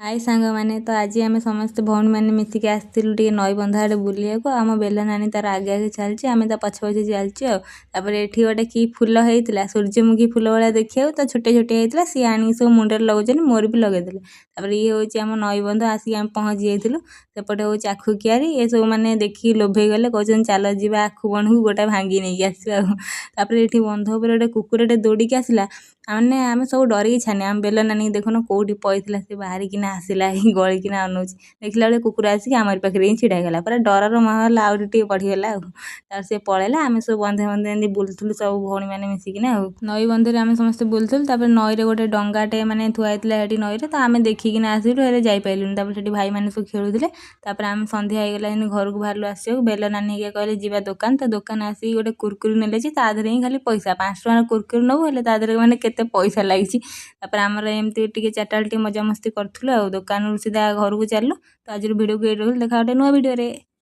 High ସାଙ୍ଗମାନେ, ତ ଆଜି ଆମେ ସମସ୍ତେ ଭଉଣୀମାନେ ମିଶିକି ଆସିଥିଲୁ ଟିକେ ନଈବନ୍ଧ ଆଡ଼େ ବୁଲିବାକୁ। ଆମ ବେଲ ନାନୀ ତାର ଆଗେ ଆଗେ ଚାଲିଛି, ଆମେ ତା ପଛେ ପଛେ ଚାଲିଛୁ। ଆଉ ତାପରେ ଏଠି ଗୋଟେ କି ଫୁଲ ହେଇଥିଲା, ସୂର୍ଯ୍ୟମୁଖୀ ଫୁଲ ଭଳିଆ ଦେଖିବାକୁ, ତ ଛୋଟିଆ ଛୋଟିଆ ହେଇଥିଲା। ସିଏ ଆଣିକି ସବୁ ମୁଣ୍ଡରେ ଲଗାଉଛନ୍ତି, ମୋର ବି ଲଗେଇଦେଲେ। ତାପରେ ଇଏ ହେଉଛି ଆମ ନଈବନ୍ଧ, ଆସିକି ଆମେ ପହଞ୍ଚି ଯାଇଥିଲୁ। ସେପଟେ ହେଉଛି ଆଖୁ କିଆରି, ଏସବୁ ମାନେ ଦେଖିକି ଲୋଭେଇ ଗଲେ, କହୁଛନ୍ତି ଚାଲ ଯିବା ଆଖୁ ବଣକୁ ଗୋଟା ଭାଙ୍ଗି ନେଇକି ଆସିବା। ଆଉ ତାପରେ ଏଠି ବନ୍ଧ ଉପରେ ଗୋଟେ କୁକୁରଟେ ଦୌଡ଼ିକି ଆସିଲା, ମାନେ ଆମେ ସବୁ ଡରିକି ଛାନିଆ। ଆମ ବେଲ ନାନୀକି ଦେଖୁନ କେଉଁଠି ପଇଥିଲା, ସେ ବାହାରିକିନା ଆସିଲା, ଗଳିକିନା ଅନଉଛି। ଦେଖିଲା ବେଳେ କୁକୁର ଆସିକି ଆମରି ପାଖରେ ହିଁ ଛିଡ଼ା ହେଇଗଲା। ପୁରା ଡରର ମାହୋଲ ଆହୁରି ଟିକେ ବଢ଼ିଗଲା। ଆଉ ତାପରେ ସେ ପଳେଇଲା। ଆମେ ସବୁ ବନ୍ଧେ ବନ୍ଧେ ଏମିତି ବୁଲୁଥିଲୁ ସବୁ ଭଉଣୀମାନେ ମିଶିକିନା। ଆଉ ନଈ ବନ୍ଧରେ ଆମେ ସମସ୍ତେ ବୁଲୁଥିଲୁ। ତାପରେ ନଈରେ ଗୋଟେ ଡଙ୍ଗାଟେ ମାନେ ଥୁଆ ହେଇଥିଲା ସେଠି ନଈରେ, ତ ଆମେ ଦେଖିକିନା ଆସିଲୁ, ହେଲେ ଯାଇପାରିଲୁନି। ତାପରେ ସେଠି ଭାଇମାନେ ସବୁ ଖେଳୁଥିଲେ। ତାପରେ ଆମେ ସନ୍ଧ୍ୟା ହେଇଗଲା, ଏମିତି ଘରକୁ ବାହାରିଲୁ ଆସିବାକୁ। ବେଲ ନାନୀ ହେରିକା କହିଲେ ଯିବା ଦୋକାନ। ତ ଦୋକାନ ଆସିକି ଗୋଟେ କୁରକୁରି ନେଲେ ଯେ ତା ଦେହରେ ହିଁ ଖାଲି ପଇସା। 5 ଟଙ୍କାର କୁରକୁରି ନେବୁ, ହେଲେ ତା ଦେହରେ ମାନେ କେତେ ପଇସା ଲାଗିଛି। ତାପରେ ଆମର ଏମିତି ଟିକେ 4ଟା ବେଳେ ଟିକେ ମଜାମସ୍ତି କରୁଥିଲୁ। ଆଉ ଦୋକାନରୁ ସିଧା ଘରକୁ ଚାଲିଲୁ। ତ ଆଜିର ଭିଡ଼ିଓକୁ ଏଇଠି ରଖିଲି, ଦେଖା ଗୋଟେ ନୂଆ ଭିଡ଼ିଓରେ।